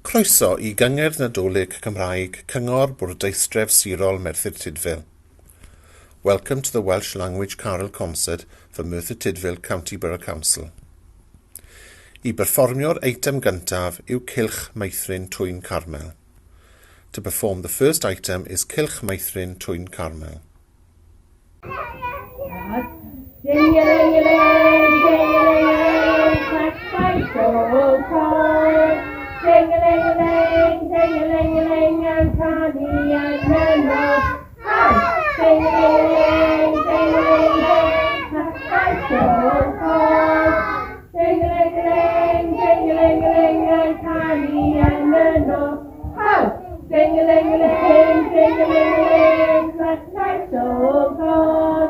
Croeso i Gyngerdd Nadolig Cymraeg Cyngor Bwrdeistref Sirol Merthyr Tudful. Welcome to the Welsh Language Carol Concert for Merthyr Tydfil County Borough Council. I berfformio'r eitem gyntaf yw Cylch Meithrin Twyn Carmel. To perform the first item is Cylch Meithrin Twyn Carmel. Ding-a-ling-a-ling, ding-a-ling-a-ling, clack my soul call. Ding-a-ling-a-ling, ding-a-ling-a-ling, and canu yn y nos. And ding-a-ling-a-ling, ding-a-ling-a-ling, clack my soul call. Ding-a-ling-a-ling, ding-a-ling-a-ling, and canu yn y nos. Ho! Ding-a-ling-a-ling, ding-a-ling-a-ling, clack my soul call.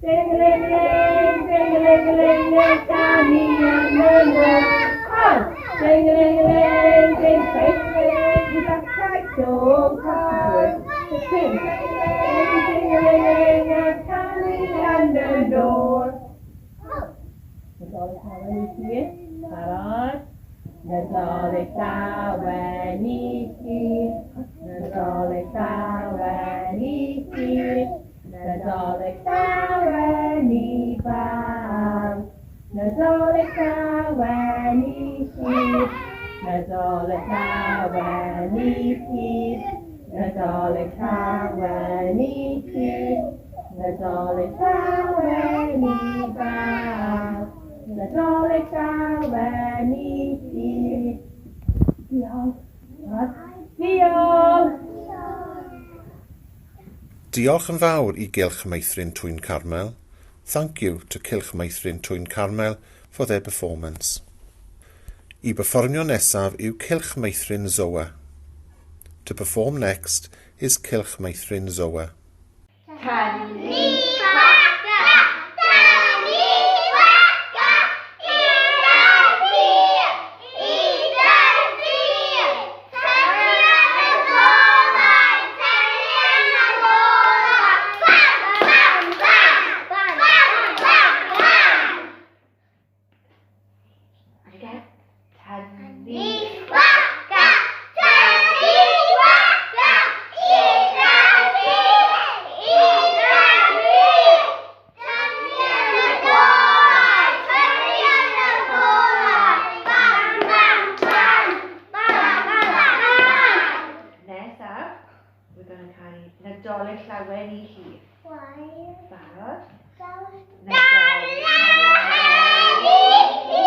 Ding-a-ling-a-ling, ding-a-ling-a-ling, and canu yn y nos. Ho! Ding-a-ling-a-ling, ding-a-ling-a-ling, clack my soul call. Ding-a-ling-a-ling, ding-a-ling-a-ling, and canu yn y nos. Nadolig Llawen i chi. Barod? Nadolig Llawen i chi. Nadolig Llawen i chi. Nadolig Llawen i bawb. Nadolig Llawen i chi. Nadolig Llawen i chi. Nadolig Llawen i chi. Nadolig Llawen i bawb. Nadolig Llawen i chi. Diolch. Diolch. Diolch yn fawr i Gylch Meithrin Twyn Carmel. Thank you to Cylch Meithrin Twyn Carmel for their performance. I berfformio nesaf yw Cylch Meithrin Zoa. To perform next is Cylch Meithrin Zoa. Tynnu cwaca, tynnu cwaca, i dy i dy Tynnu yn y golau, tynnu yn y golau, bam, bam, bam, bam, bam, bam. Again. Tynnu Tynnu cwaca, tynnu cwaca, i dy i dy Tynnu yn y golau, tynnu yn y golau, bam, bam, bam, bam, bam, bam. Nesaf, we're going to canu Nadolig Llawen i chi. Barod? Nadolig Llawen i chi.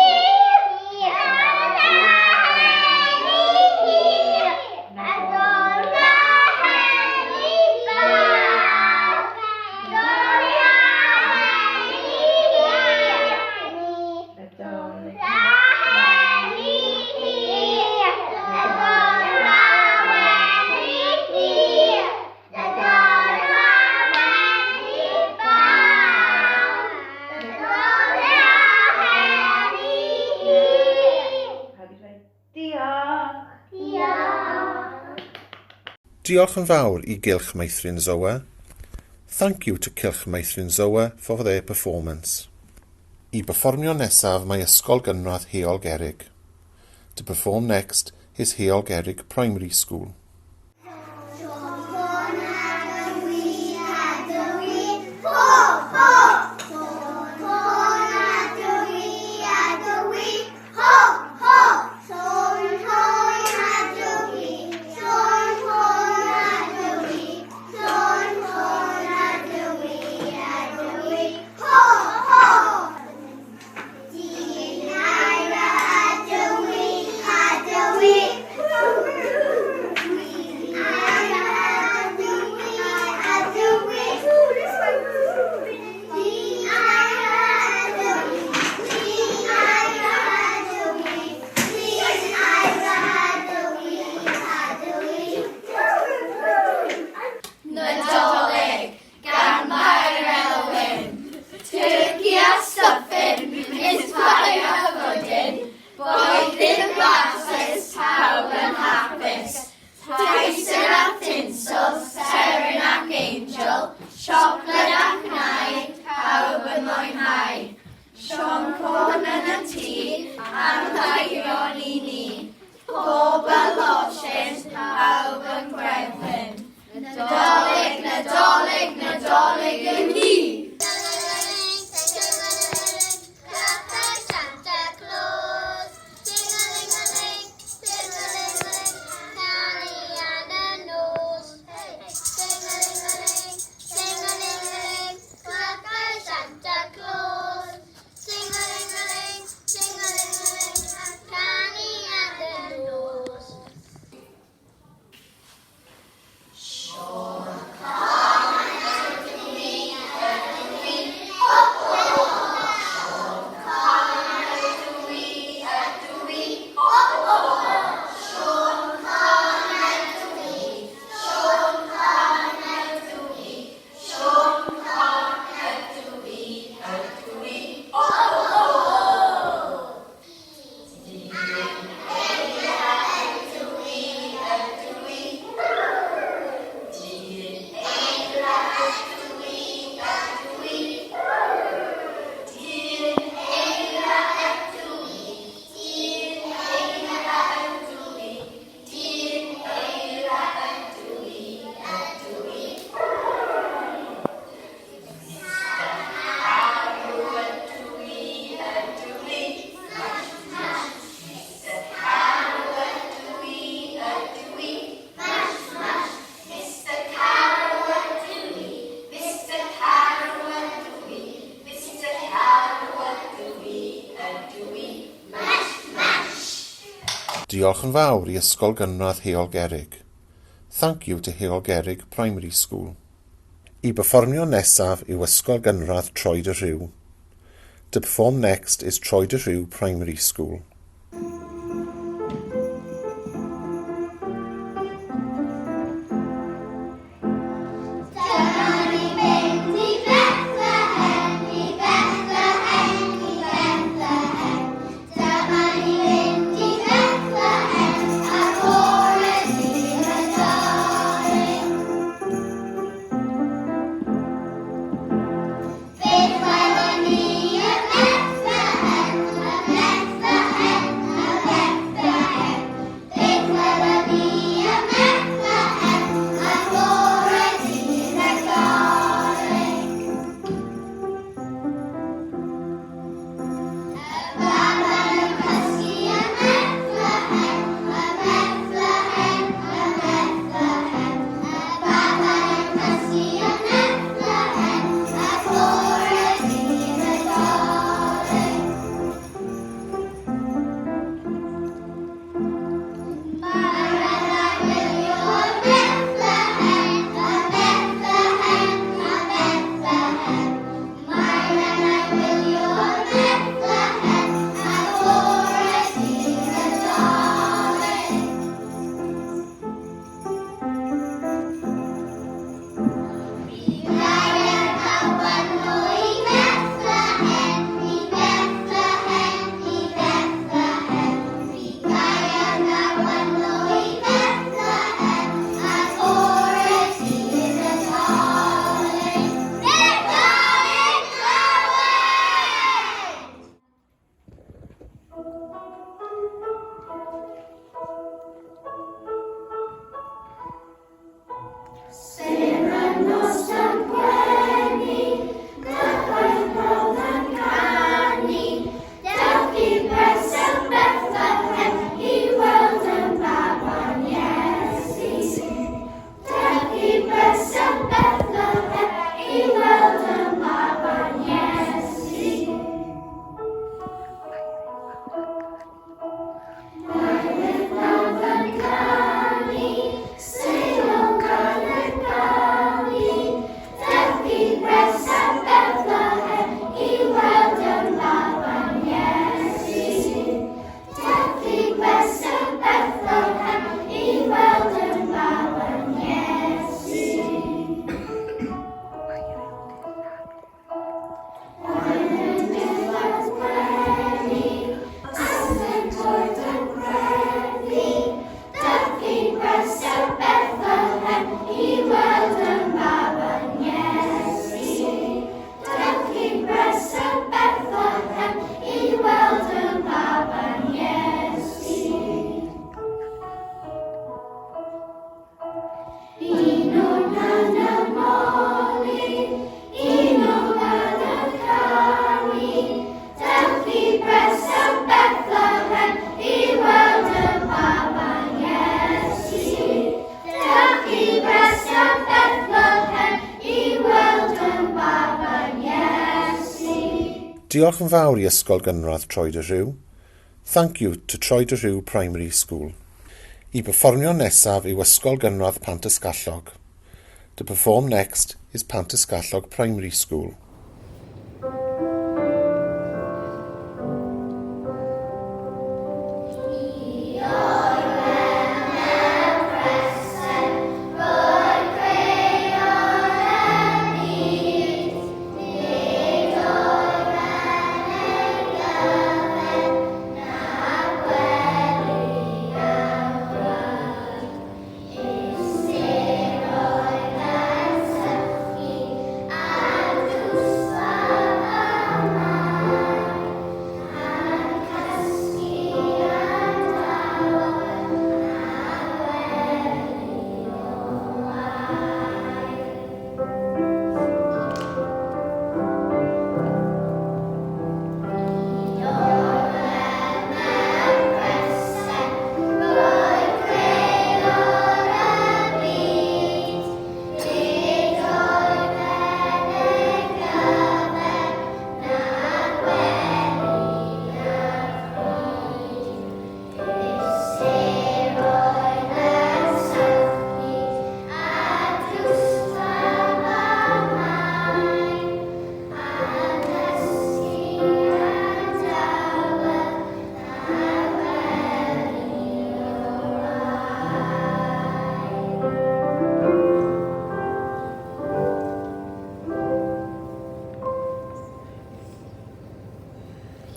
Nadolig Pawb i dweud diolch. Diolch yn fawr i Gylch Meithrin Zoa. Thank you to Cylch Meithrin Zoa for their performance. I berfformio nesaf mae Ysgol Gynradd Heol Gerrig. To perform next is Heol Gerrig Primary School. Nadolig yn hi. Santa Claus, Ting-a-ling-a-ling, ting-a-ling-a-ling, canu yn y nos. Ting-a-ling-a-ling, ting-a-ling-a-ling, clychau Santa Claus. Ting-a-ling-a-ling, ting-a-ling-a-ling, canu yn y nos. Diolch yn fawr i Ysgol Gynradd Heolgerrig. Thank you to Heolgerrig Primary School. I berfformio nesaf yw Ysgol Gynradd Troed y Rhiw. To perform next is Troed y Rhiw Primary School. Dyma ni'n mynd i Bethlehem, i Bethlehem, i Bethlehem. Dyma ni'n mynd i Bethlehem, ar bore Sul Nadolig. Beth welon ni yn Bethlehem, yn Bethlehem, Diolch yn fawr i Ysgol Gynradd Troed-y-rhiw. Thank you to Troed-y-rhiw Primary School. I berfformio nesaf yw Ysgol Gynradd Pantysgallog. To perform next is Pantysgallog Primary School.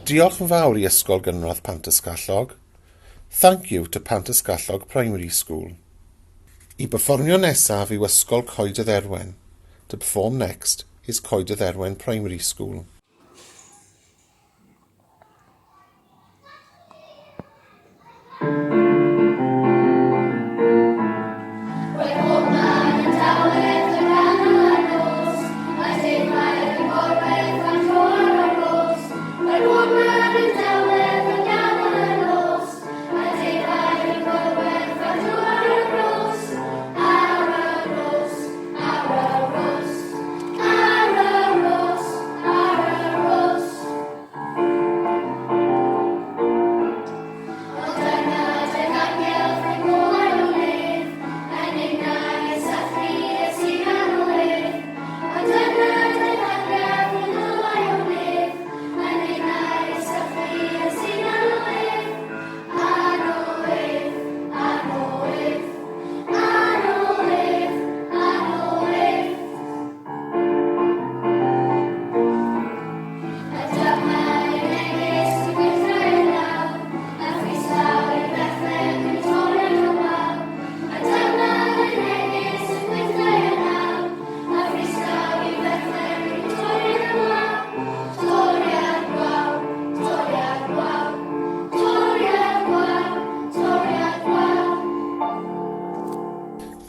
Diolch yn fawr i Ysgol Gynradd Pantysgallog. Thank you to Pantysgallog Primary School. I berfformio nesaf yw Ysgol Coed y Dderwen. To perform next is Coed y Dderwen Primary School.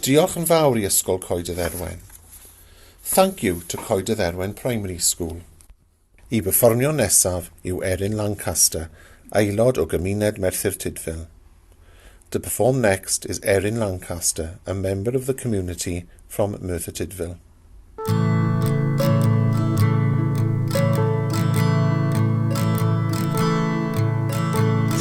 Diolch yn fawr i Ysgol Coed y Dderwen. Thank you to Coed y Dderwen Primary School. I berfformio nesaf yw Erin Lancaster, aelod o gymuned Merthyr Tudful. To perform next is Erin Lancaster, a member of the community from Merthyr Tydfil.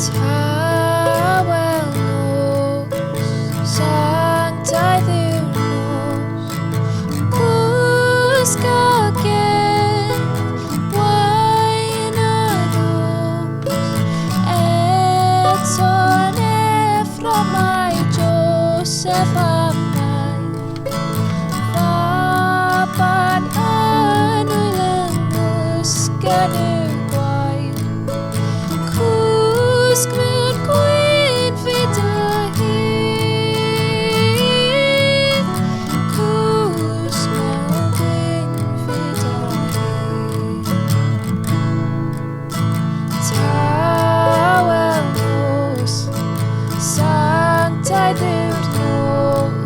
Tawel nos, sanctaidd yw'r nos, cwsg a gerdd, wain a rhos, eto'n effro mae Joseph a Mair, faban annwyl yng ngwsgan y gwair. Cwsg mewn gwynfyd o hyd, cwsg mewn gwynfyd o hyd. Tawel nos, sanctaidd yw'r nos,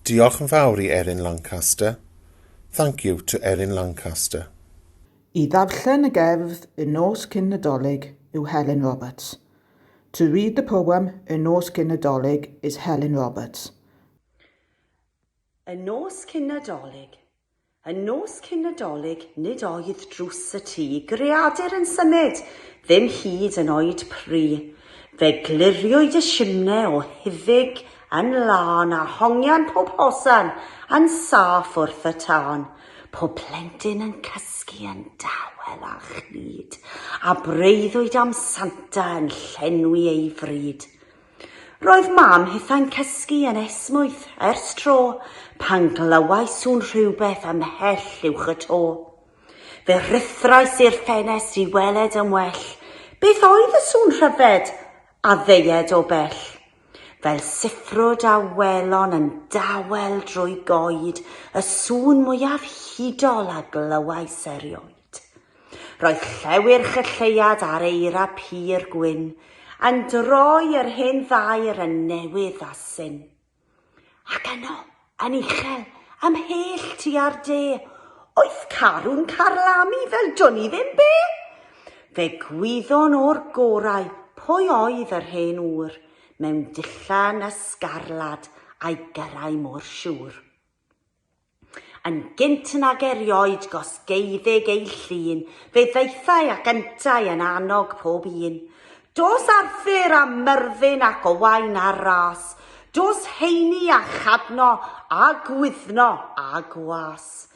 Diolch yn fawr i Erin Lancaster. Thank you to Erin Lancaster. I ddarllen y gerdd Y Nos Cyn Nadolig yw Helen Roberts. To read the poem Y Nos Cyn Nadolig is Helen Roberts. Y nos cyn Nadolig. Y nos cyn Nadolig, nid oedd drws y tŷ greadur yn symud, ddim hyd yn oed pry. Fe gliriwyd y simne o huddug yn lân a hongian pob hosan yn saff wrth y tân. Pob plentyn yn cysgu yn dawel a chlyd, a breuddwyd am Santa yn llenwi ei fryd. Roedd mam hithau'n cysgu yn esmwyth ers tro pan glywais sŵn rhywbeth ymhell uwch y to. Fe ruthrais i'r ffenest i weled yn well beth oedd y sŵn rhyfed a ddeued o bell. Fel siffrwd a welon yn dawel drwy goed y sŵn mwyaf hudol a glywais erioed. Roedd llewyrch y lleuad ar eira pur gwyn yn droi yr hen ddair yn newydd a syn. Ac yno, yn uchel, ymhell tua'r de, oedd carw'n carlamu fel dwn i ddim be. Fe gwyddon o'r gorau pwy oedd yr hen ŵr mewn dillad ysgarlad a'i gyrrau mor siŵr. Yn gynt nag erioed gosgeiddig ei llun, fe ddaethai ac yntau yn annog pob un. Dos Arthur a Myrddin ac Owain ar ras, dos Heini a Chadno a Gwyddno a Gwas.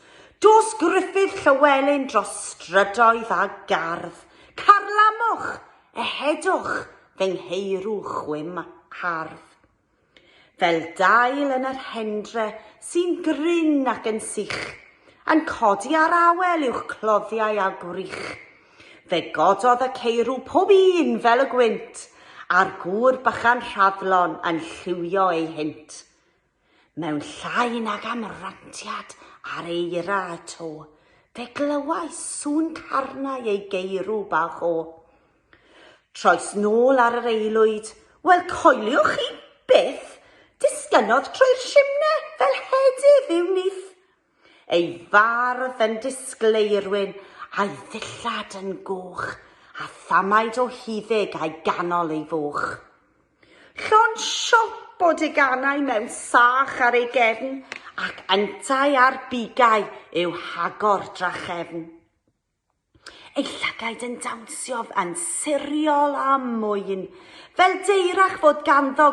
Dos Gruffydd Llywelyn dros strydoedd a gardd, carlamwch, ehedwch, fy ngheirw chwim hardd. Fel dail yn yr hendre sy'n grin ac yn sych, yn codi ar awel uwch cloddiau a gwrych. Fe gododd y ceirw pob un fel y gwynt, a'r gŵr bychan rhadlon yn lliwio ei hynt. Mewn llai nag amrantiad ar eira y to, fe glywais sŵn carnau ei geirw bach o. Troes nôl ar yr aelwyd, wel coeliwch chi byth, disgynnodd trwy'r simne fel hedydd i'w nyth. Ei fardd yn disgleirwyn a'i ddillad yn goch, a thamaid o huddug a'i ganol ei foch. Llond siop o deganau mewn sach ar ei gefn, ac yntau ar bigau i'w hagor drachefn. Ei llygaid yn dawnsio yn siriol a mwyn, fel deirach fod ganddo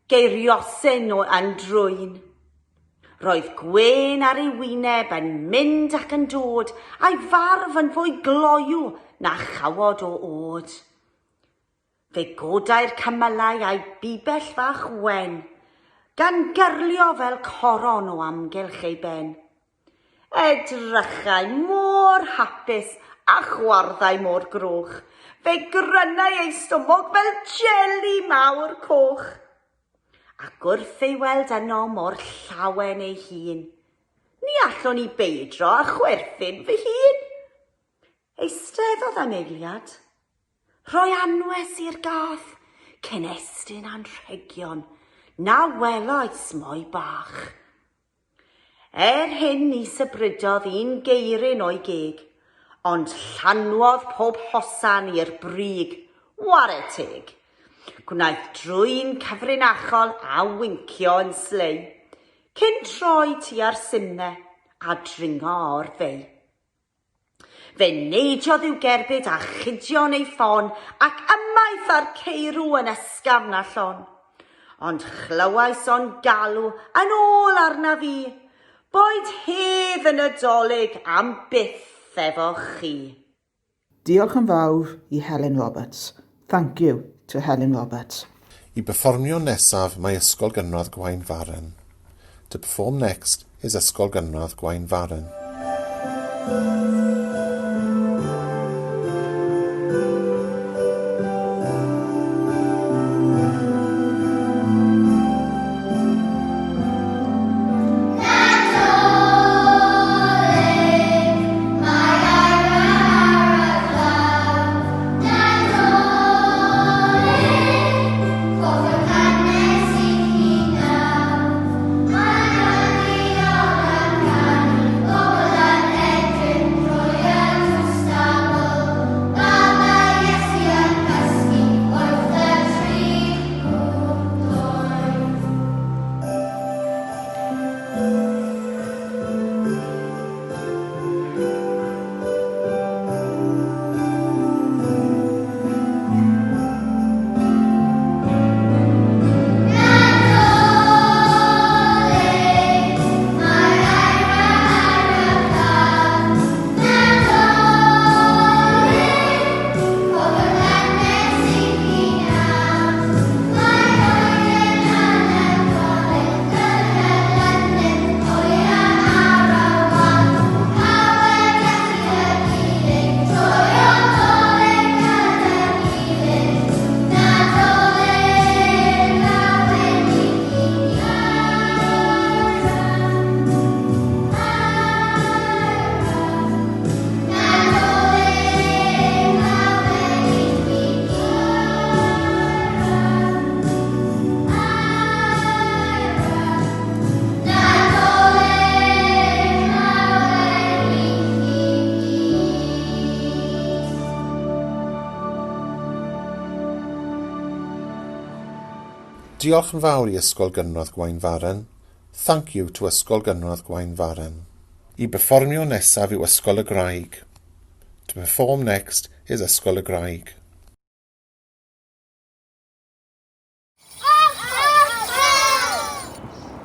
geiriosyn o yn drwyn. Roedd gwên ar ei wyneb yn mynd ac yn dod, a'i farf yn fwy gloyw na chawod o ôd. Fe godai'r cymylau a'i bibell fach wen, gan gyrlio fel coron o amgylch ei ben. Edrychai mor hapus a chwarddai mor groch, fe grynai ei stumog fel jeli mawr coch. Ac wrth ei weld yno mor llawen ei hun, ni allwn i beidro â chwerthin fy hun. Eisteddodd am eiliad, Rhoi anwes i'r gath, cyn estyn anrhegion, na welais mo'i bach. Er hyn ni sybrydodd un geiryn o'i geg, ond llanwodd pob hosan i'r brig, ware teg. Gwnaeth drwyn cyfrinachol a wincio yn slei, cyn troi tua'r simne a dringo o'r fei. Fe neidiodd i'w gerbyd a chudio'n ei ffon, ac ymaith â'r ceirw yn ysgafn a llon. Ond chlywais o'n galw yn ôl arnaf i, Boed hedd y Nadolig am byth efo chi. Diolch yn fawr i Helen Roberts. Thank you to Helen Roberts. I berfformio nesaf mae Ysgol Gynradd Gwaun Faren. To perform next is Ysgol Gynradd Gwaun Faren. Diolch yn fawr i Ysgol Gynradd Gwaunfarren. Thank you to Ysgol Gynradd Gwaunfarren. I berfformio nesaf yw Ysgol y Graig. To perform next is Ysgol y Graig.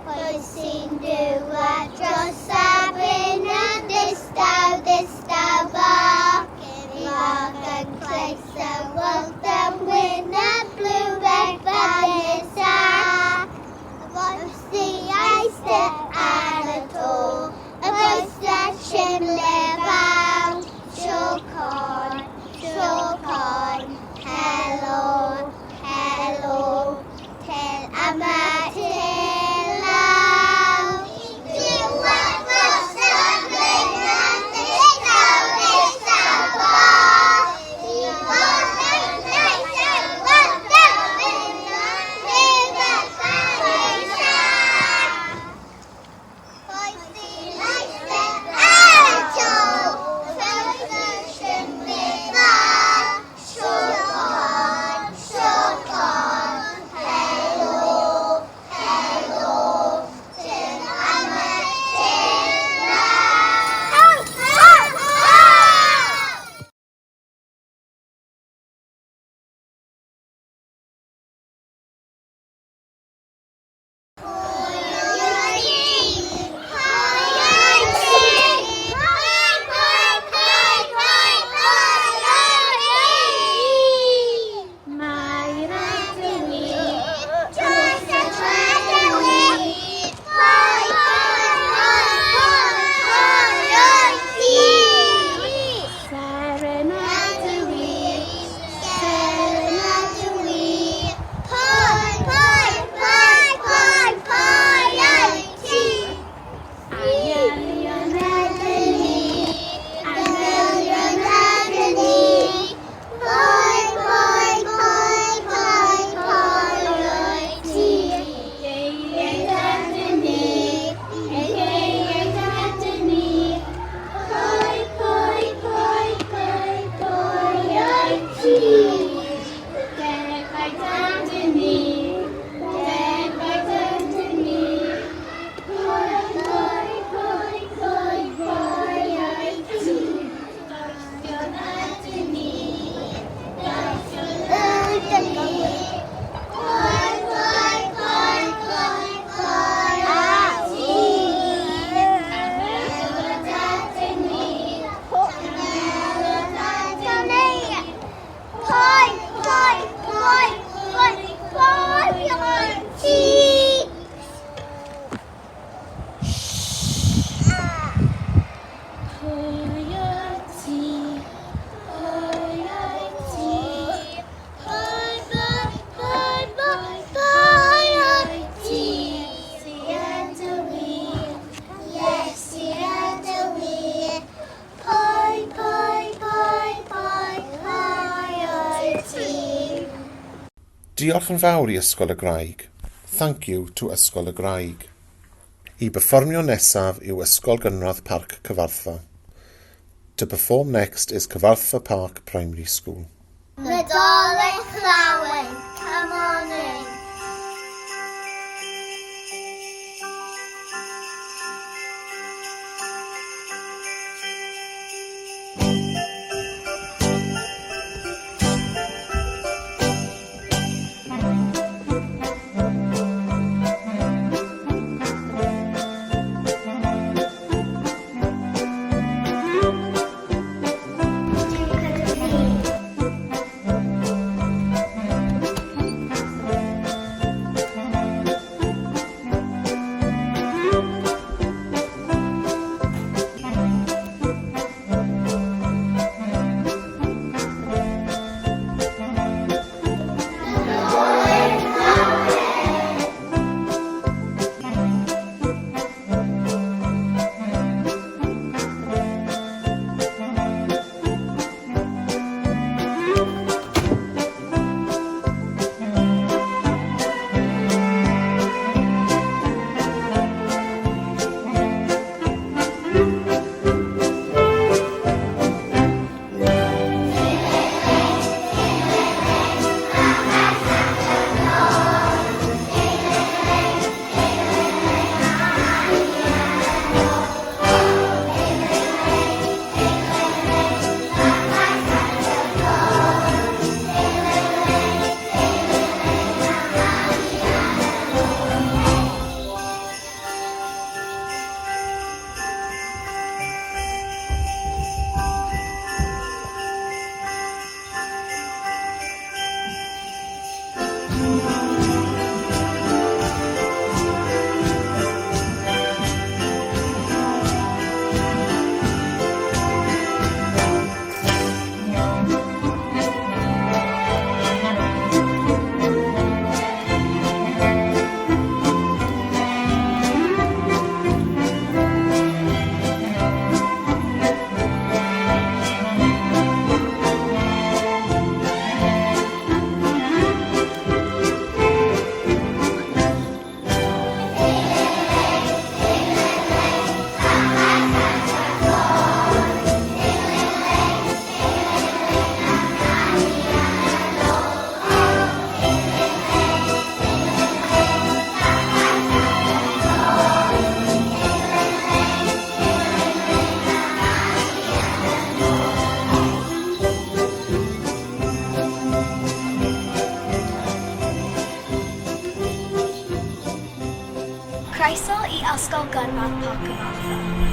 Pwy sy'n dŵad dros y bryn yn ddistaw, ddistaw bach? Morgan Croesawald yn wyn y blweg fan y sac. Y boes i eistedd ar y to, y boes y simle fawr. Siocon, siocon, helo, helo, tel am y telaw. Diwedd dros y bryn yn ddistaw, ddistaw bach. Oh! Mae'r Seren Anelion Diolch yn fawr i Ysgol y Graig. Thank you to Ysgol y Graig. I berfformio nesaf yw Ysgol Gynradd Parc Cyfarthfa. To perform next is Cyfarthfa Park Primary School. Nadolig Llawen, come on in. Ysgol Gynradd Parc Cyfarthfa.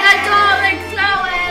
Nadolig Llawen!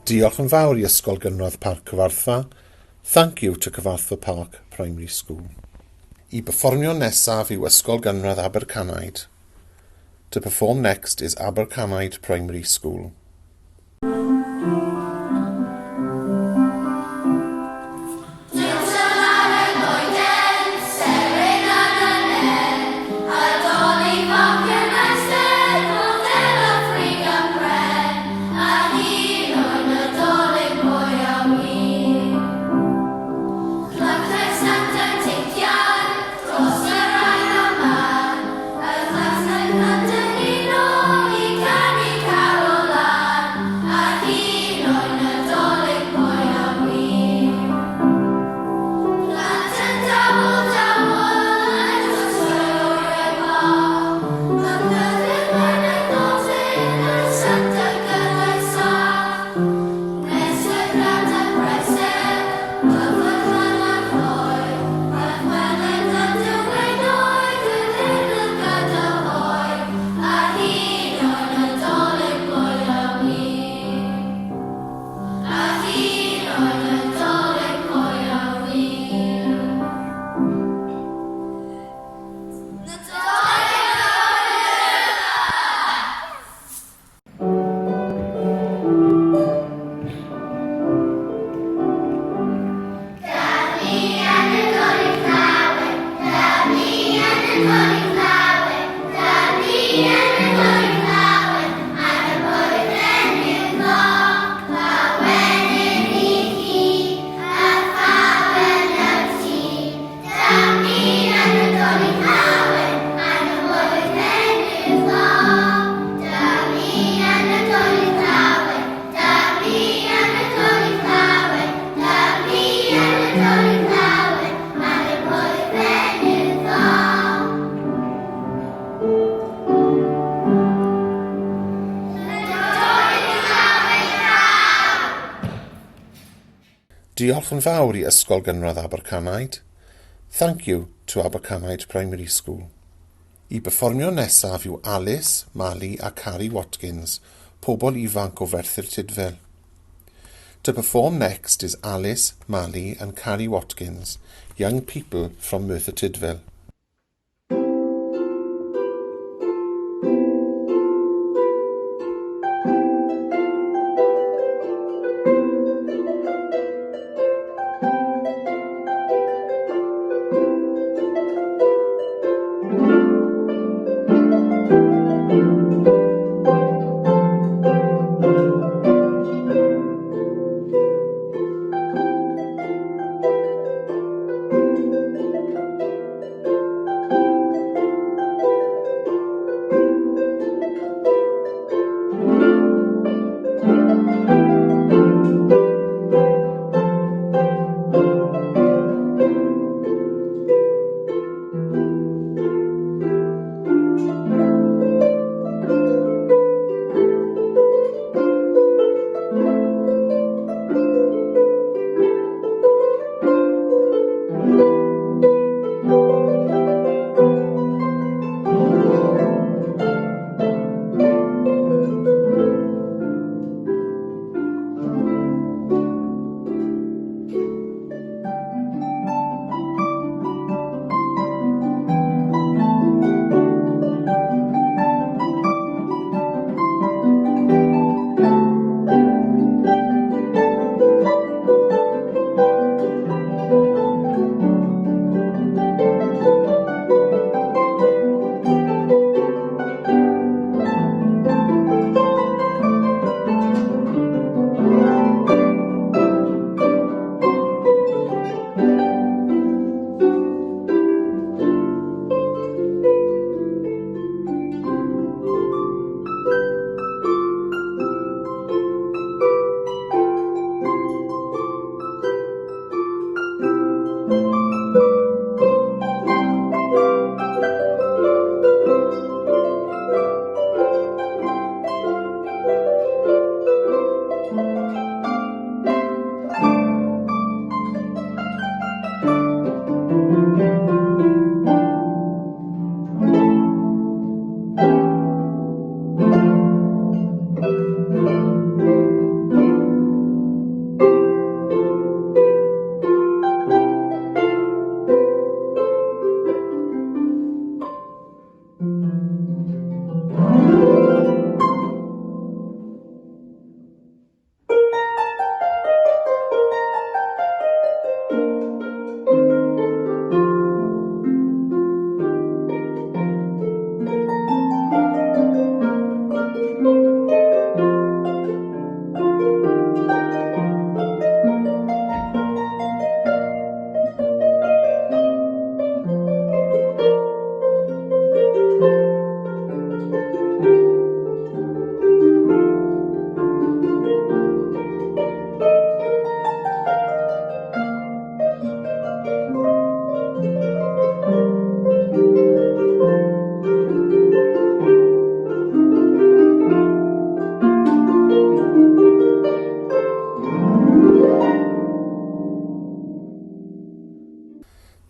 Diolch yn fawr i Ysgol Gynradd Parc Cyfarthfa. Thank you to Cyfarthfa Park Primary School. I berfformio nesaf yw Ysgol Gynradd Abercanaid. To perform next is Abercanaid Primary School. Canu carolau. Diolch yn fawr i Ysgol Gynradd Abercanaid. Thank you to Abercanaid Primary School. I berfformio nesaf yw Alice, Mali a Carrie Watkins, pobl ifanc o Ferthyr Tudful. To perform next is Alice, Mali and Carrie Watkins, young people from Merthyr Tydfil.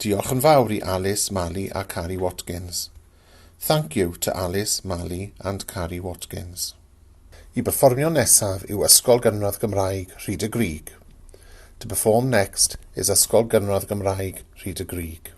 Diolch yn fawr i Alice, Mali a Carrie Watkins. Thank you to Alice, Mali and Carrie Watkins. I berfformio nesaf yw Ysgol Gynradd Gymraeg Rhyd y Grug. To perform next is Ysgol Gynradd Gymraeg Rhyd y Grug.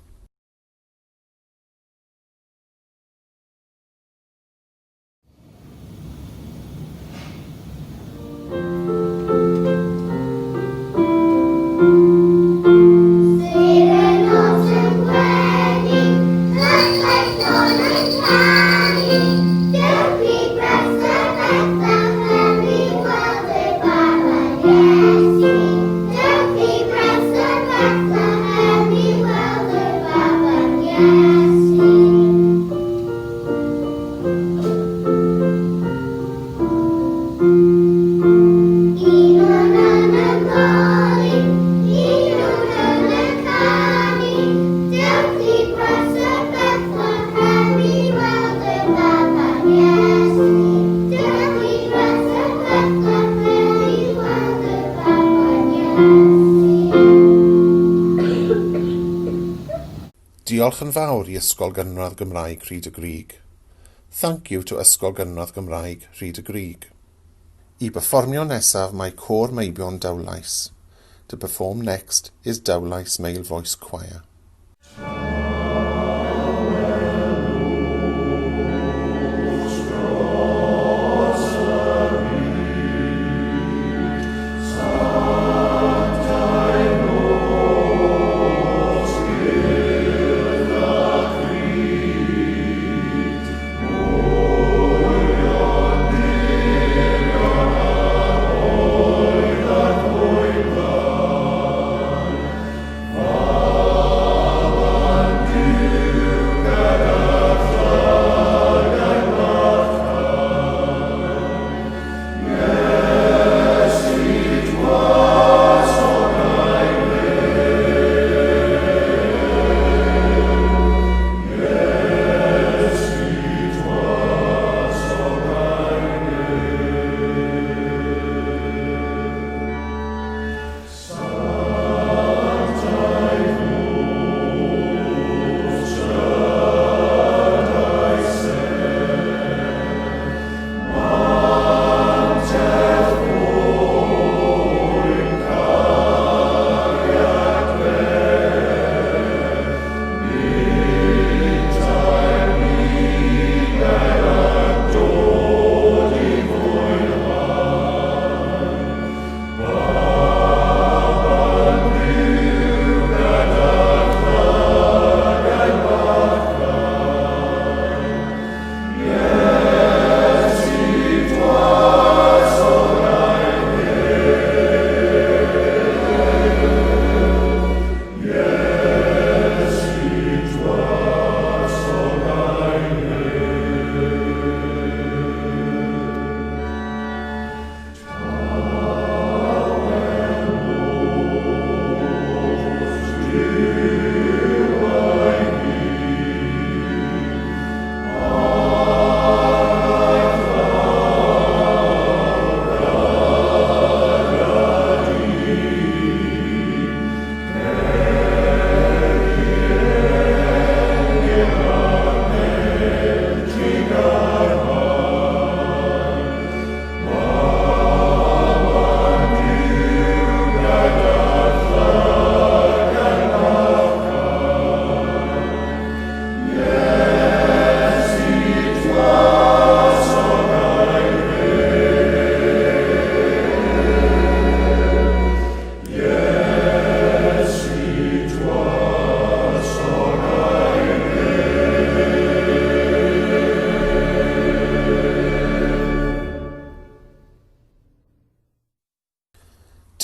Diolch yn fawr i Ysgol Gynradd Gymraeg Rhyd y Grug. Thank you to Ysgol Gynradd Gymraeg Rhyd y Grug. I berfformio nesaf mae Côr Meibion Dowlais. To perform next is Dowlais Male Voice Choir.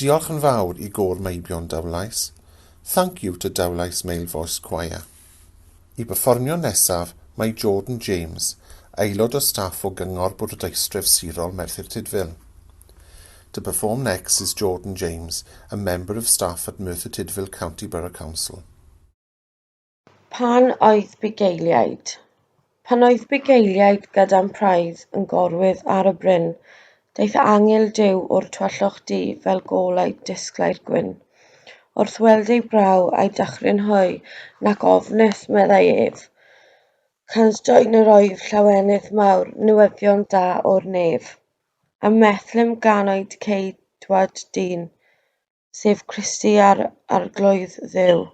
Diolch yn fawr i Gôr Meibion Dowlais. Thank you to Dowlais Male Voice Choir. I berfformio nesaf mae Jordan James, aelod o staff o Gyngor Bwrdeistref Sirol Merthyr Tudful. To perform next is Jordan James, a member of staff at Merthyr Tydfil County Borough Council. Pan oedd bugeiliaid. Pan oedd bugeiliaid gyda'n praidd yn gorwedd ar y bryn, daeth angel Duw o'r tywyllwch du fel golau disglair gwyn. Wrth weld eu braw a'u dychryn hwy, nac ofnus, meddai ef, Cans dwyn yr oedd llawenydd mawr, newyddion da o'r nef. Ym Methlehem ganwyd ceidwad dyn, sef Christi a'r Arglwydd Dduw.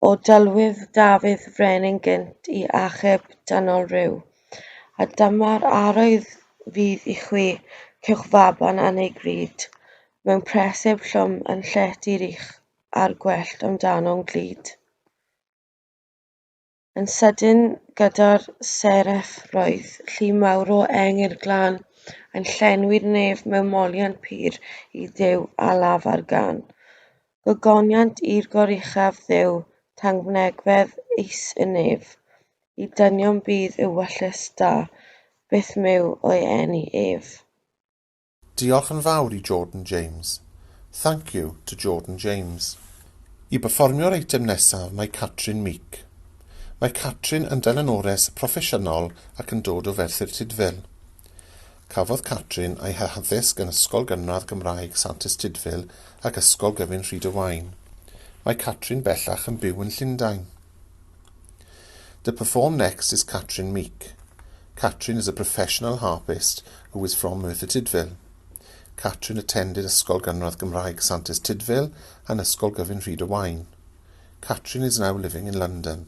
O dylwydd Dafydd frenin gynt i achub dynol ryw. A dyma'r arwydd fydd i chwi, cewch faban yn ei gryd, mewn preseb llwm yn llety'r ych a'r gwellt amdano'n glyd. Yn sydyn gyda'r sereff roedd llu mawr o engyl glân yn llenwi'r nef mewn moliant pur i Dduw a lafar gân. Gogoniant i'r goruchaf Dduw, tangnefedd is y nef, i dynion bydd ewyllys da, byth myw o'i eni ef. Diolch yn fawr i Jordan James. Thank you to Jordan James. I berfformio'r eitem nesaf mae Catrin Meek. Mae Catrin yn delynores proffesiynol ac yn dod o Ferthyr Tudful. Cafodd Catrin ei haddysg yn Ysgol Gynradd Gymraeg Santes Tudful ac Ysgol Gyfun Rhyd-y-waun. Mae Catrin bellach yn byw yn Llundain. To perform next is Catrin Meek. Catrin is a professional harpist who is from Merthyr Tydfil. Catrin attended Ysgol Gynradd Gymraeg Santes Tudful and Ysgol Gyfun Rhyd-y-Waun. Catrin is now living in London.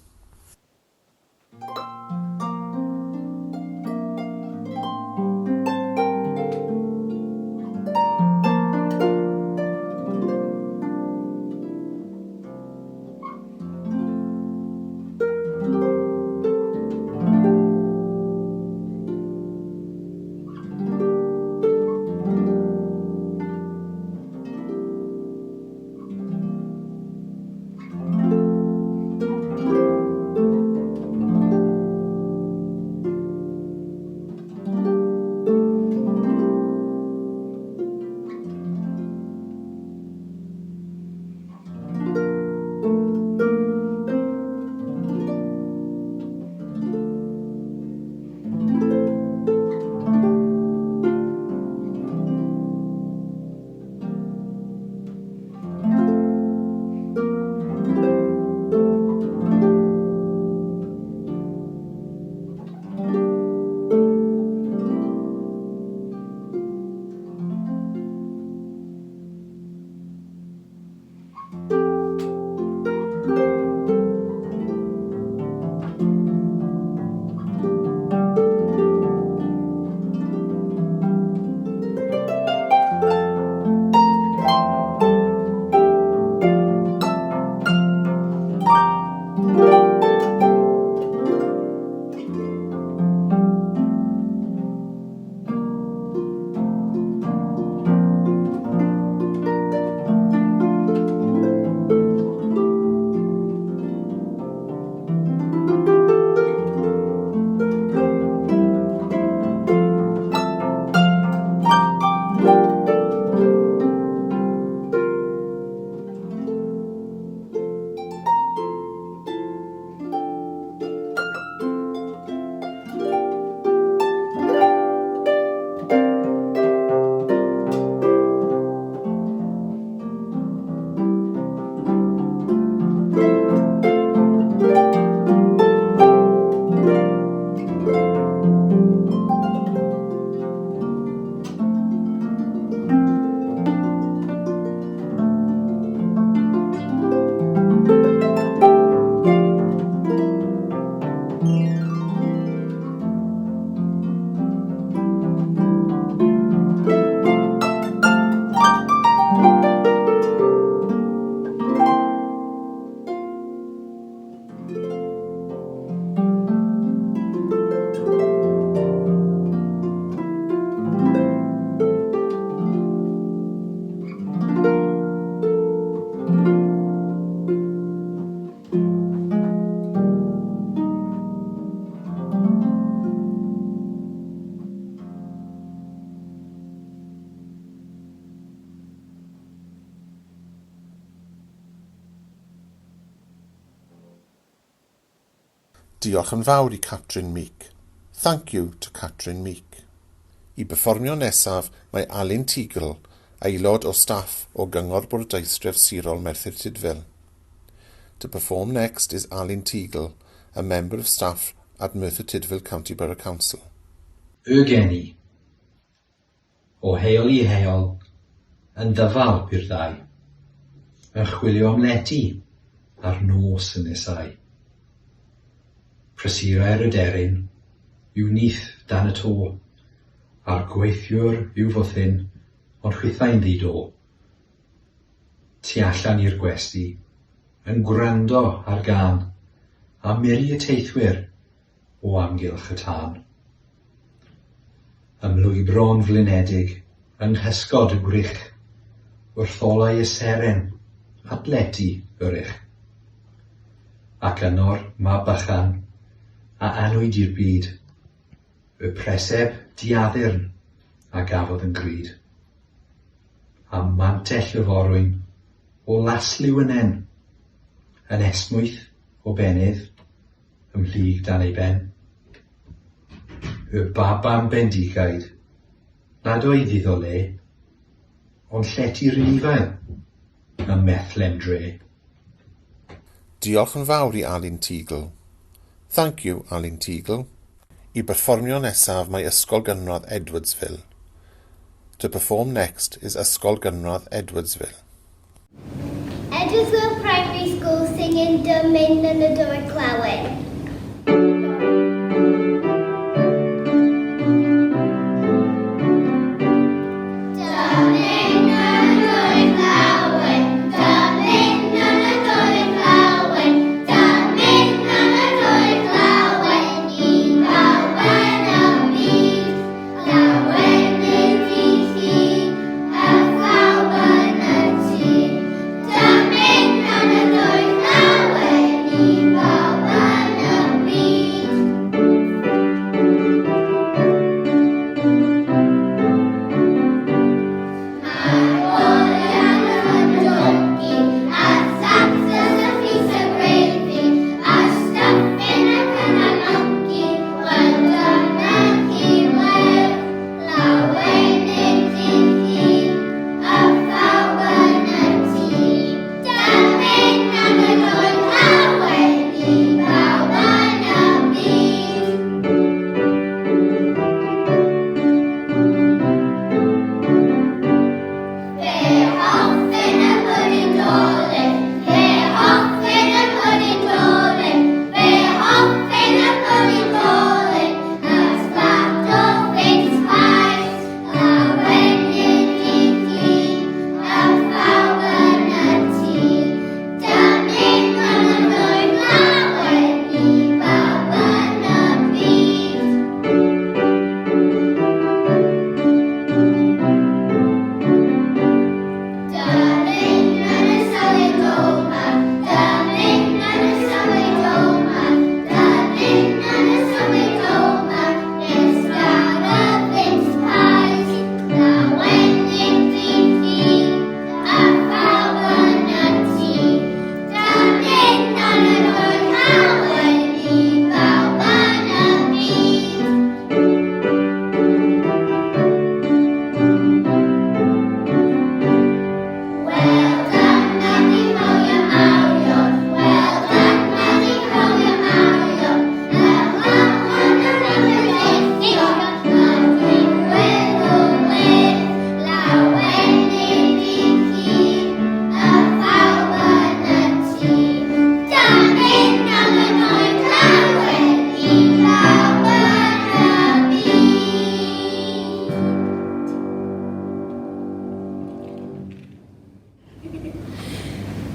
Diolch yn fawr i Catrin Meek. Thank you to Catrin Meek. I berfformio nesaf mae Alun Teagle, aelod o staff o Gyngor Bwrdeistref Sirol Merthyr Tudful. To perform next is Alun Teagle, a member of staff at Merthyr Tydfil County Borough Council. Y geni. O heol i heol, yn ddyfal bu'r ddau, yn chwilio am lety a'r nos yn nesáu. Prysurai'r aderyn i'w nyth dan y to, a'r gweithiwr i'w fwthyn, ond chwithau'n ddi-do. Tu allan i'r gwesty, yn gwrando ar gân, a miri y teithwyr o amgylch y tân. Ymlwybro'n flinedig yng nghysgod y gwrych, wrth olau y seren at lety yr ych. Ac yno'r mab bychan a anwyd i'r byd, y preseb diaddurn a gafodd yn grud. A mantell y forwyn o lasliwynen, yn esmwyth o bennydd, ymhlyg dan ei ben. Y baban bendigaid, nad oedd iddo le, ond llety'r anifail ym Methlem dre. Diolch yn fawr i Alun Teagle. Thank you, Alun Teagle. I berfformio nesaf mae Ysgol Gynradd Edwardsville. To perform next is Ysgol Gynradd Edwardsville. Edwardsville Primary School singing Dymunwn y Nadolig Lawen.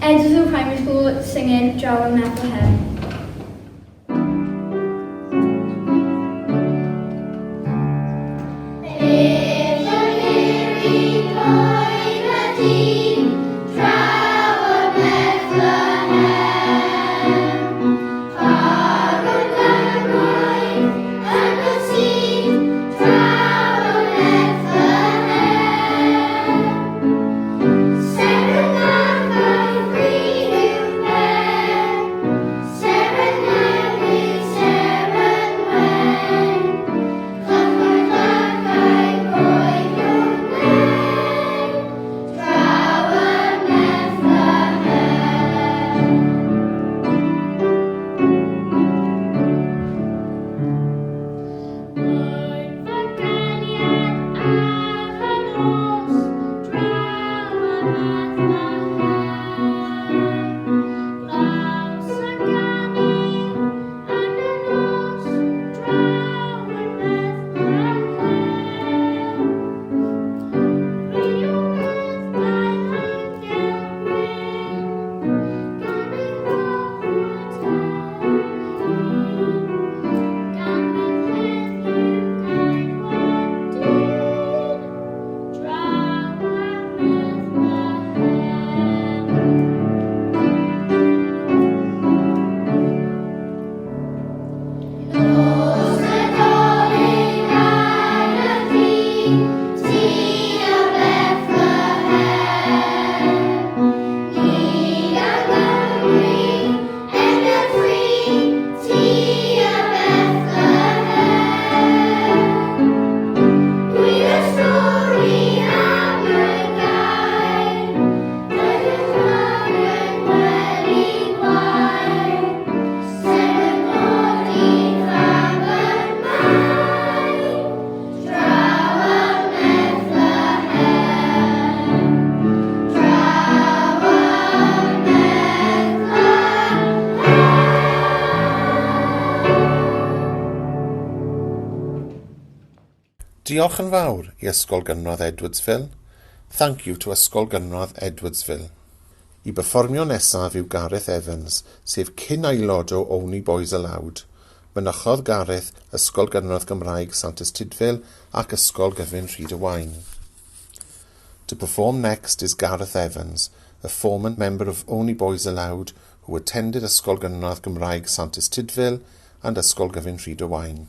Edwardsville Primary School singing Draw yn Bethlehem. Send Diolch yn fawr i Ysgol Gynradd Edwardsville. Thank you to Ysgol Gynradd Edwardsville. I berfformio nesaf yw Gareth Evans, sef cyn-aelod o Only Boys Aloud. Mynychodd Gareth Ysgol Gynradd Gymraeg Santes Tudful ac Ysgol Gyfun Rhyd-y-waun. To perform next is Gareth Evans, a former member of Only Boys Aloud who attended Ysgol Gynradd Gymraeg Santes Tudful and Ysgol Gyfun Rhyd-y-waun.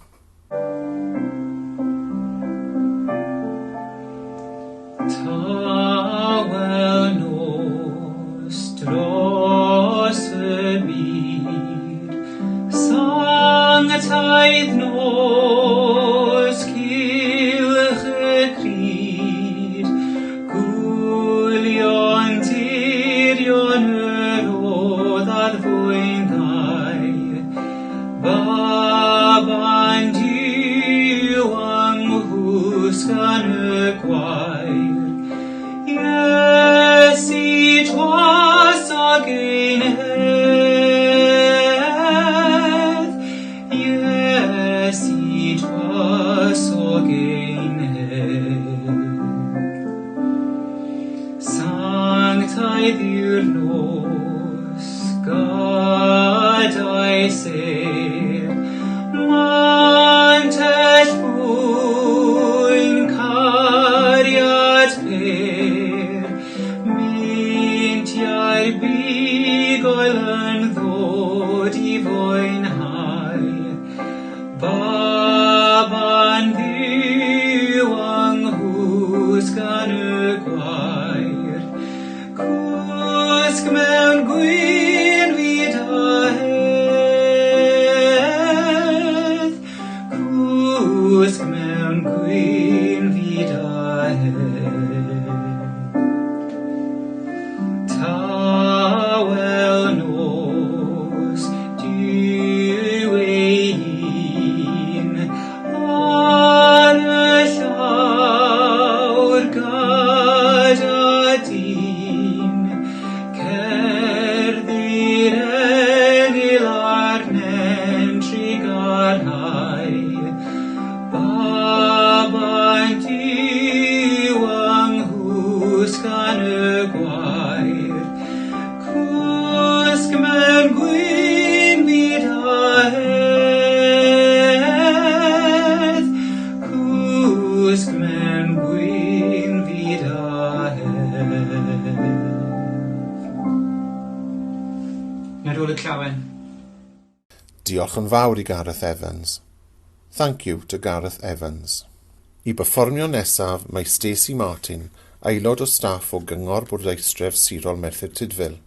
Tawel nos dros y byd, sanctaidd nos cylch y cryd, gwylio'n tirion yr oedd addfwynddau, Baban Duw yng nghwsg yn y gwair, Iesu twasog ein hedd, Iesu twasog ein hedd. Sanctaidd yw'r nos gyda'i sêr, mantell fwyn cariad pur, meintiau'r bugail yn ddod i fwynhau, Baban Dduw yng nghwsg yn y gwair, cwsg mewn gwynfyd a hedd, cwsg mewn gwynfyd a hedd. Tawel nos, Duw ei hun, ar y llawr gyda dyn, cerddi'r engyl a'r nen trugarhau, Baban Duw yng nghwsg yn y gwair, cwsg mewn gwynfyd a hedd, cwsg mewn gwynfyd a hedd. Nadolig Llawen. Diolch yn fawr i Gareth Evans. Thank you to Gareth Evans. I berfformio nesaf mae Stacey Martin, aelod o staff o Gyngor Bwrdeistref Sirol Merthyr Tudful.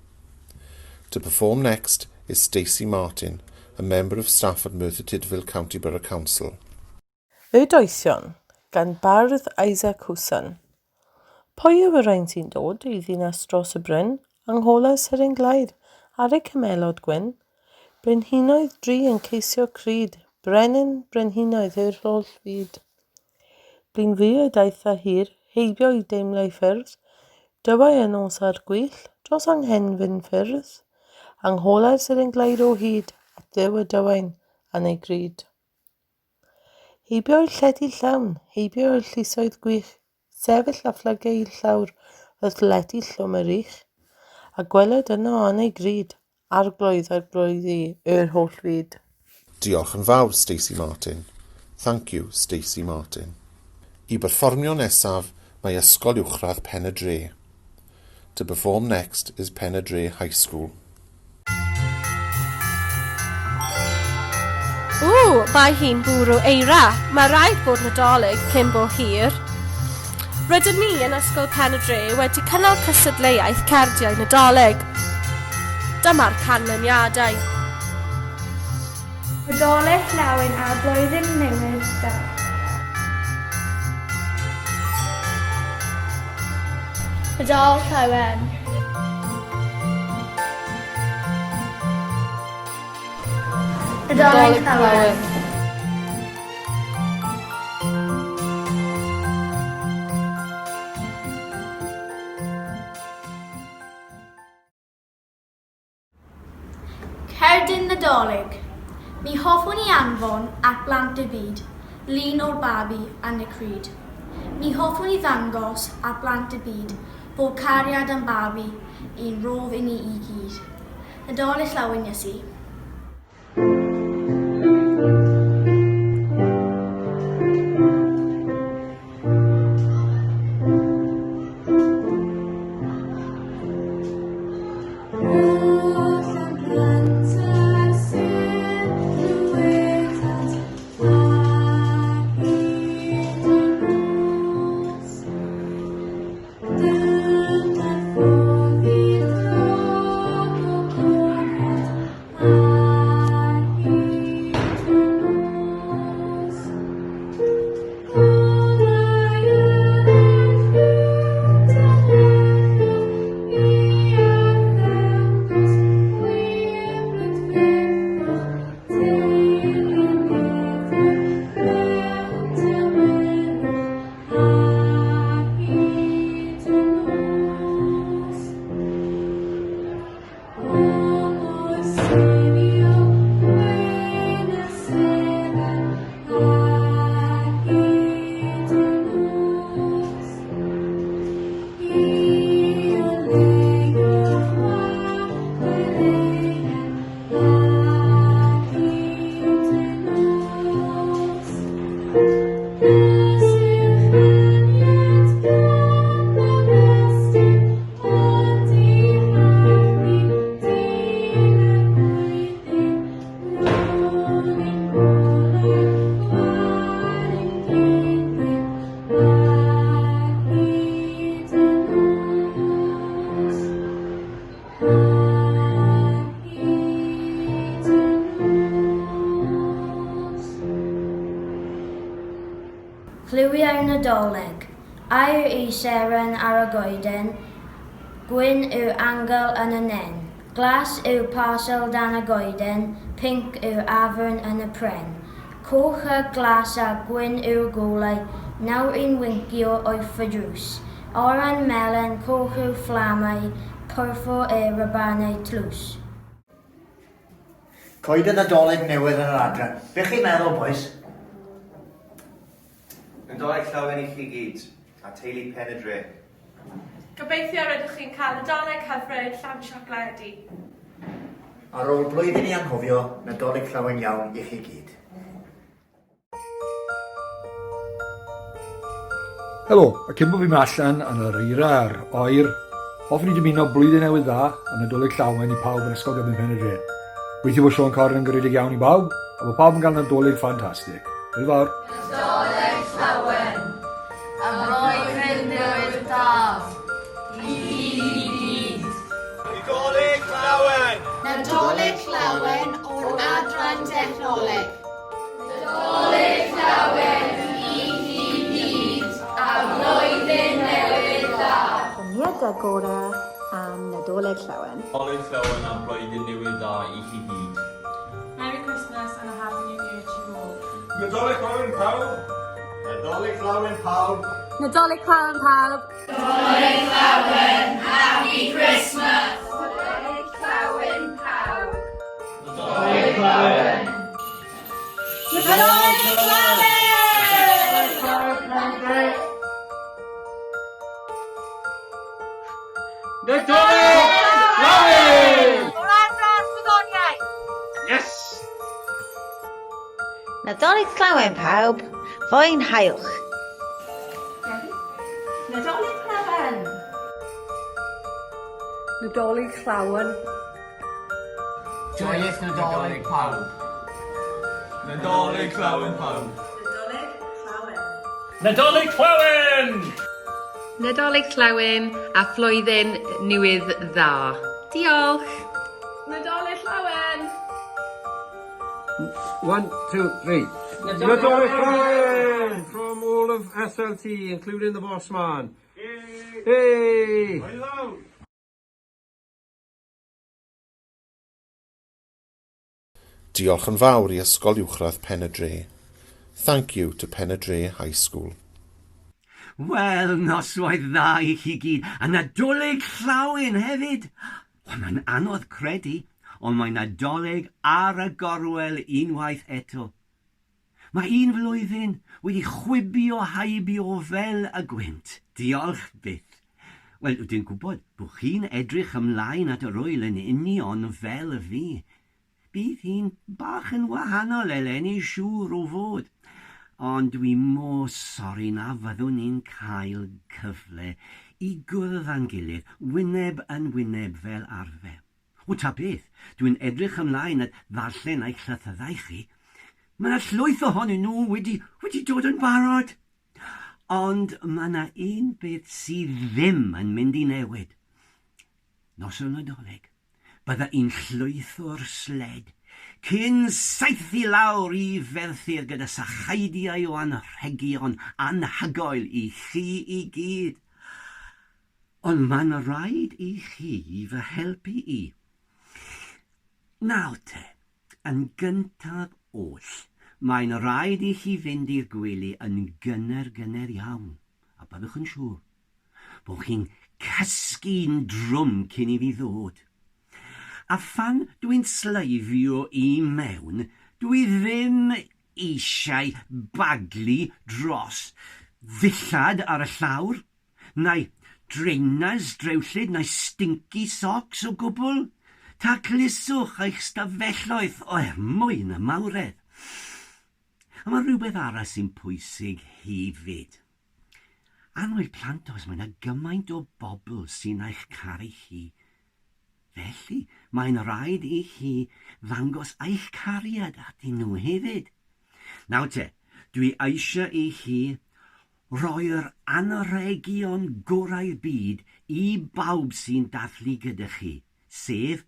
To perform next is Stacey Martin, a member of staff at Merthyr Tydfil County Borough Council. Y Doethion, gan bardd Isaac Hooson. Pwy yw y rhain sy'n dod i ddinas dros y bryn, yng ngholau seren glaer, ar eu camelod gwyn? Brenhinoedd dri yn ceisio cryd, brenin brenhinoedd yr holl fyd. Blin fu y daith a hir, heibio i deimlai ffyrdd, dywai y nos a'r gwyll, dros anghenfyn ffyrdd, yng ngholau'r seren glaer o hyd, at Dduw y dywain yn ei gryd. Heibio i'r llety llawn, heibio i'r llysoedd gwych, sefyll a phlygu i'r llawr wrth lety llwm yr ych, a gweled yno yn ei gryd, arglwydd arglwyddi yr holl fyd. Diolch yn fawr, Stacey Martin. Thank you, Stacey Martin. I berfformio nesaf mae Ysgol Uwchradd Pen y Dre. To perform next is Pen y Dre High School. Ww, mae hi'n bwrw eira. Mae rhaid bod Nadolig cyn bo hir. Rydyn ni yn Ysgol Pen y Dre wedi cynnal cystadleuaeth cardiau Nadolig. Dyma'r canlyniadau. Nadolig Llawen a Blwyddyn Newydd Dda. Nadolig Llawen. Nadolig Llawen. Cerdyn Nadolig. Mi hoffwn i anfon at blant y byd. Lun o'r babi yn y crud. Mi hoffwn i ddangos ar blant y byd bod cariad am babi un rodd i ni i gyd. Nadolig Llawen Iesu. Cliwiau'r Nadolig. Aur i seren ar y goeden, gwyn yw angel yn y nen. Glas yw parsel dan y goeden, pinc yw afern yn y pren. Coch a glas a gwyn yw'r golau, nawr i'n wincio wrth y drws. Oren, melyn, coch yw'r fflamau, pwrfo y rhubanau tlws. Coeden Nadolig newydd yn yr adran. Be chi'n meddwl, bois? Nadolig llawen i chi gyd, a teulu Pen y Dre. Gobeithio rydych chi'n cael Nadolig hyfryd llawn siocledi. Ar ôl blwyddyn i anghofio, Nadolig llawen iawn i chi gyd. Helo, a cyn bod fi'n mynd allan yn yr eira a'r oer, hoffwn i dymuno blwyddyn newydd dda a Nadolig llawen i pawb yn Ysgol Gyfun Pen y Dre. Gobeithio bod Siôn Corn yn garedig iawn i bawb, a bod pawb yn cael Nadolig ffantastig. Hwyl fawr! Nadolig Llawen! A Blwyddyn Newydd Dda i chi i gyd! Nadolig Llawen! Nadolig Llawen o'r Adran Dechnoleg! Nadolig Llawen i chi gyd a Blwyddyn Newydd Dda! Dymuniadau gorau am Nadolig Llawen. Nadolig Llawen a Blwyddyn Newydd Dda i chi gyd. Merry Christmas and a Happy New Year to you all. Nadolig Llawen pawb! Nadolig Llawen pawb! Nadolig Llawen pawb! Nadolig Llawen! Happy Christmas! Nadolig Llawen pawb! Nadolig Llawen! Nadolig Llawen! Nadolig Llawen! O'r adran gwyddoniaeth! Yes! Nadolig Llawen pawb, fwynhewch! Nadolig Llawen! Nadolig Llawen. Joyous Nadolig pawb. Nadolig Llawen pawb. Nadolig Llawen. Nadolig Llawen! Nadolig Llawen a Flwyddyn Newydd Dda. Diolch! Nadolig Llawen! One, two, three. Nadolig Llawen! From all of SLT, including the boss man. Hey! Diolch yn fawr i Ysgol Uwchradd Pen y Dre. Thank you to Pen y Dre High School. Wel, noswaith dda i chi gyd, a Nadolig llawen hefyd! Wel, mae'n anodd credu, ond mae Nadolig ar y gorwel unwaith eto. Mae un flwyddyn wedi chwibio haibio fel y gwynt. Diolch byth. Wel, dwi'n gwybod bod chi'n edrych ymlaen at yr wyl yn union fel fi. Bydd hi'n bach yn wahanol eleni, siŵr o fod. Ond dwi mor sori na fyddwn ni'n cael cyfle i gwrdd â'n gilydd, wyneb yn wyneb fel arfer. O, ta beth, dwi'n edrych ymlaen at ddarllen eich llythyrau chi. Mae yna llwyth ohonyn nhw wedi, wedi dod yn barod. Ond mae yna un beth sydd ddim yn mynd i newid. Noson Nadolig, bydda i'n llwytho'r sled cyn saethu lawr i Ferthyr gyda sachaidiau o anrhegion anhygoel i chi i gyd. Ond mae'n rhaid i chi fy helpu i. Nawr te, yn gyntaf oll, mae'n rhaid i chi fynd i'r gwely yn gynnar gynnar iawn, a byddwch yn siŵr bod chi'n cysgu'n drwm cyn i fi ddod. A phan dwi'n sleifio i mewn, dwi ddim eisiau baglu dros ddillad ar y llawr, neu drainers drewllyd neu stinky socks o gwbl. Tacluswch eich stafelloedd o er mwyn y mawredd. A mae rhywbeth arall sy'n pwysig hefyd. Annwyl plantos, mae yna gymaint o bobl sy'n eich caru chi. Felly, mae'n rhaid i chi ddangos eich cariad atyn nhw hefyd. Nawr te, dwi eisiau i chi roi'r anrhegion gorau'r byd i bawb sy'n dathlu gyda chi, sef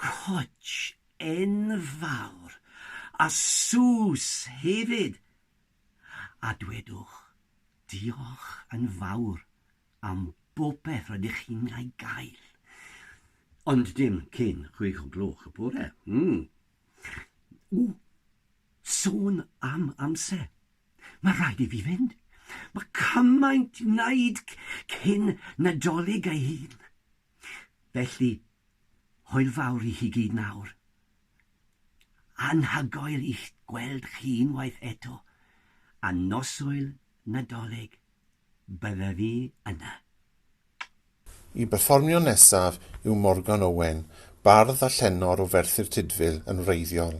cwtsh enfawr a sws hefyd. A dwedwch, diolch yn fawr am bopeth rydych chi'n ei gael. Ond dim cyn 6 o'r gloch y bore. O, sôn am amser. Mae rhaid i fi fynd. Mae cymaint wneud cyn Nadolig ei hun. Felly, hwyl fawr i chi gyd nawr. Anhygoel i'ch gweld chi unwaith eto. A noswyl Nadolig, bydda fi yna. I berfformio nesaf yw Morgan Owen, bardd a llenor o Ferthyr Tudful yn wreiddiol.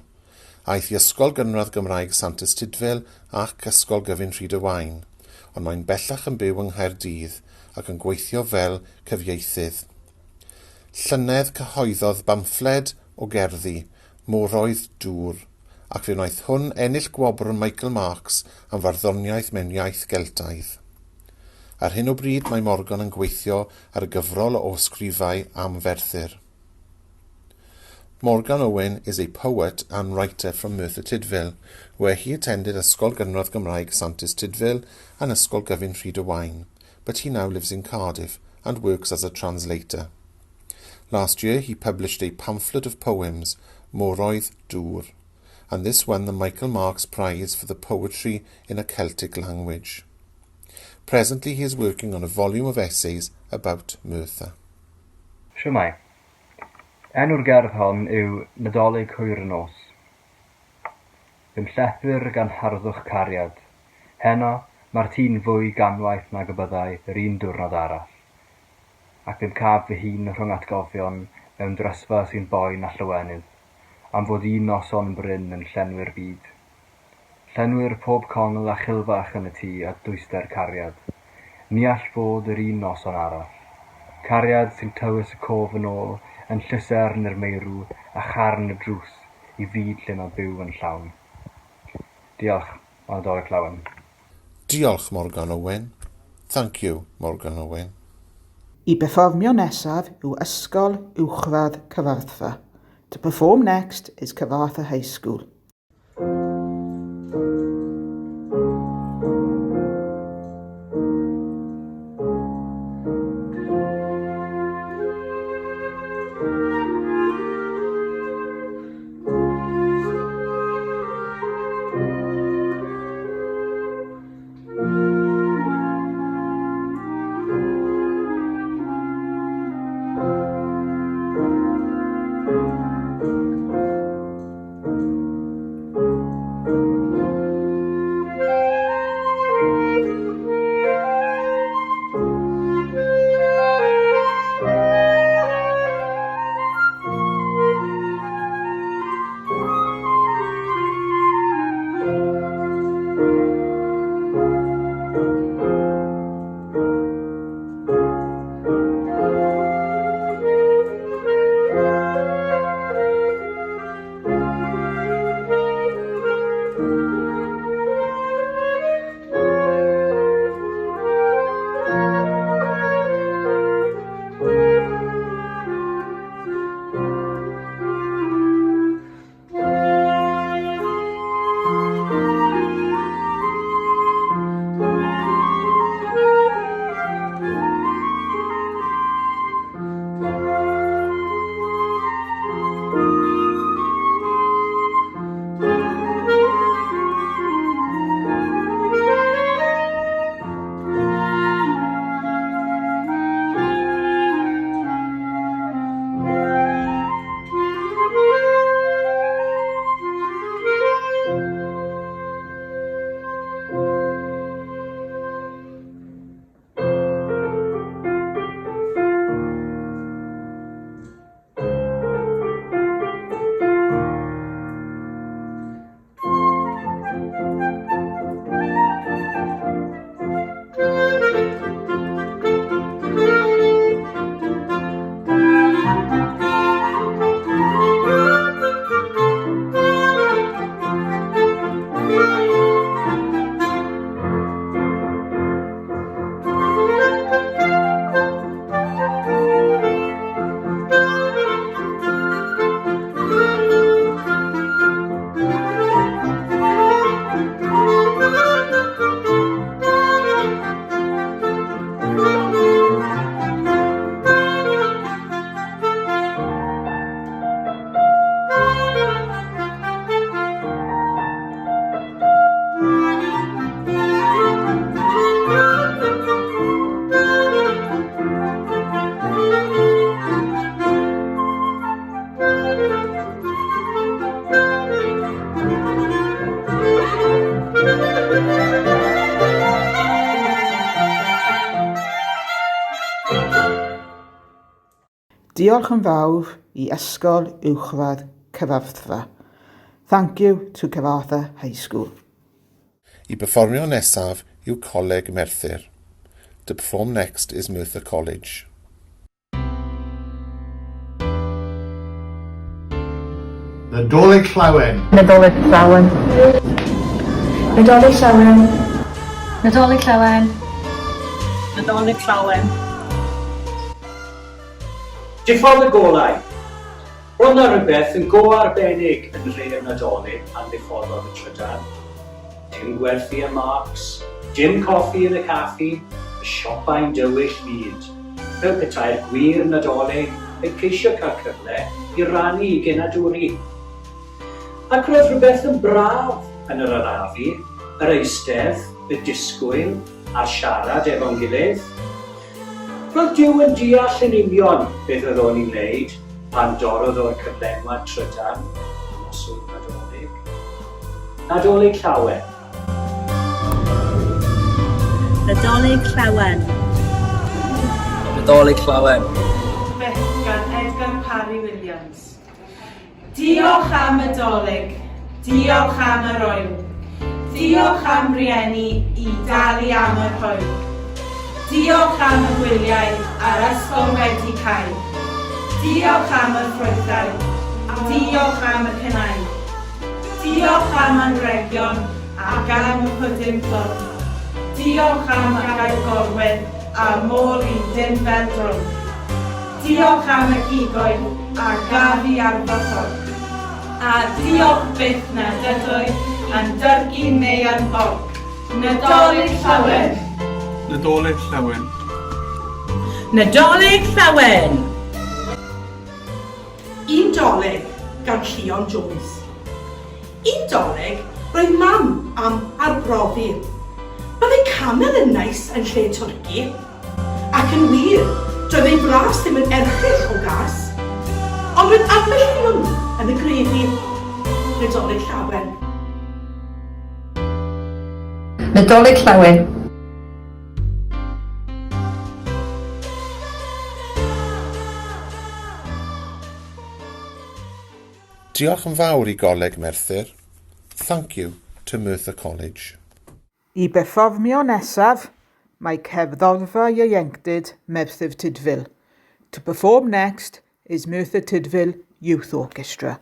Aeth i Ysgol Gynradd Gymraeg Santes Tudful ac Ysgol Gyfun Rhyd-y-waun, ond mae'n bellach yn byw yng Nghaerdydd ac yn gweithio fel cyfieithydd. Llynedd cyhoeddodd bamffled o gerddi, Moroedd Dŵr, ac fe wnaeth hwn ennill gwobr Michael Marks am farddoniaeth mewn iaith Geltaidd. Ar hyn o bryd mae Morgan yn gweithio ar y gyfrol o ysgrifau am Ferthyr. Morgan Owen is a poet and writer from Merthyr Tydfil, where he attended Ysgol Gynradd Gymraeg Santes Tudful and Ysgol Gyfun Rhyd-y-waun, but he now lives in Cardiff and works as a translator. Last year he published a pamphlet of poems, Moroedd Dŵr, and this won the Michael Marks Prize for the poetry in a Celtic language. Presently he is working on a volume of essays about Merthyr. Shwmae. Enw'r gerdd hon yw Nadolig Hwyr y Nos. Fe'm llethir gan harddwch cariad. Heno, mae'r tŷ'n fwy ganwaith nag y byddai yr un diwrnod arall. Ac fe'm caf fy hun rhwng atgofion mewn drysfa sy'n boen a llawenydd, am fod un noson brin yn llenwi'r byd. Llenwir pob congl a chilfach yn y tŷ â dwyster cariad. Ni all fod yr un noson arall. Cariad sy'n tywys y cof yn ôl, yn llusern i'r meirw a charn y drws i fyd lle mae byw yn llawn. Diolch, a Nadolig Llawen. Diolch, Morgan Owen. Thank you, Morgan Owen. I berfformio nesaf yw Ysgol Uwchradd Cyfarthfa. To perform next is Cyfarthfa High School. Diolch yn fawr i Ysgol Uwchradd Cyfarthfa. Thank you to Cyfarthfa High School. I berfformio nesaf yw Coleg Merthyr. To perform next is Merthyr College. Nadolig Llawen! Nadolig Llawen! Nadolig Llawen! Nadolig Llawen! Nadolig Llawen! Diffodd y golau. Roedd 'na rywbeth yn go arbennig yn nhref Nadolig pan ddiffoddodd y trydan. Dim gwerthu ym Marks, dim coffi yn y caffi, y siopau'n dywyll mud. Fel petai'r gwir Nadolig yn ceisio cael cyfle i rannu i genadwri. Ac roedd rhywbeth yn braf yn yr arafu, yr eistedd, y disgwyl, a'r siarad efo'n gilydd. Roedd Duw yn deall yn union beth oedd o'n ei wneud pan dorrodd o'r cyflenwad trydan y noswyl Nadolig. Nadolig Llawen! Nadolig Llawen! Nadolig Llawen! Beth gan Edgar Parry Williams. Diolch am y Dolig. Diolch am yr oen. Diolch am rieni i dalu am yr hoe. Diolch am y gwyliau a'r ysgol wedi cau. Diolch am y ffrwythau. Diolch am y cynnau. Diolch am anrhegion ac am y pwdin plwm. Diolch am gael gorwedd a môl i dim fel drwm. Diolch am y cigoedd a gafu ar fy fforc. A diolch byth nad ydw i yn dyrgu neu yn borc. Nadolig Llawen! Nadolig Llawen! Nadolig Llawen! Un Dolig gan Llion Jones. Un Dolig, roedd mam am arbrofi. Byddai camel yn neis yn lle twrci. Ac yn wir, doedd ei blas ddim yn erchyll o gas. Ond roedd ambell i lwmp yn y grefi. Nadolig Llawen. Nadolig Llawen. Diolch yn fawr i Goleg Merthyr. Thank you to Merthyr College. I berfformio nesaf, mae Cerddorfa Ieuenctid Merthyr Tudful. To perform next is Merthyr Tydfil Youth Orchestra.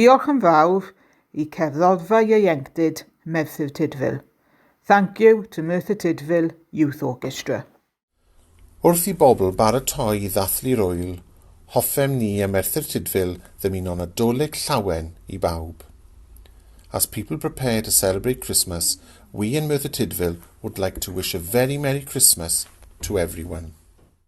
Diolch yn fawr i Cerddorfa Ieuenctid Merthyr Tudful. Thank you to Merthyr Tydfil Youth Orchestra. Wrth i bobl baratoi i ddathlu'r ŵyl, hoffem ni ym Merthyr Tudful ddymuno Nadolig llawen i bawb. As people prepare to celebrate Christmas, we in Merthyr Tydfil would like to wish a very Merry Christmas to everyone.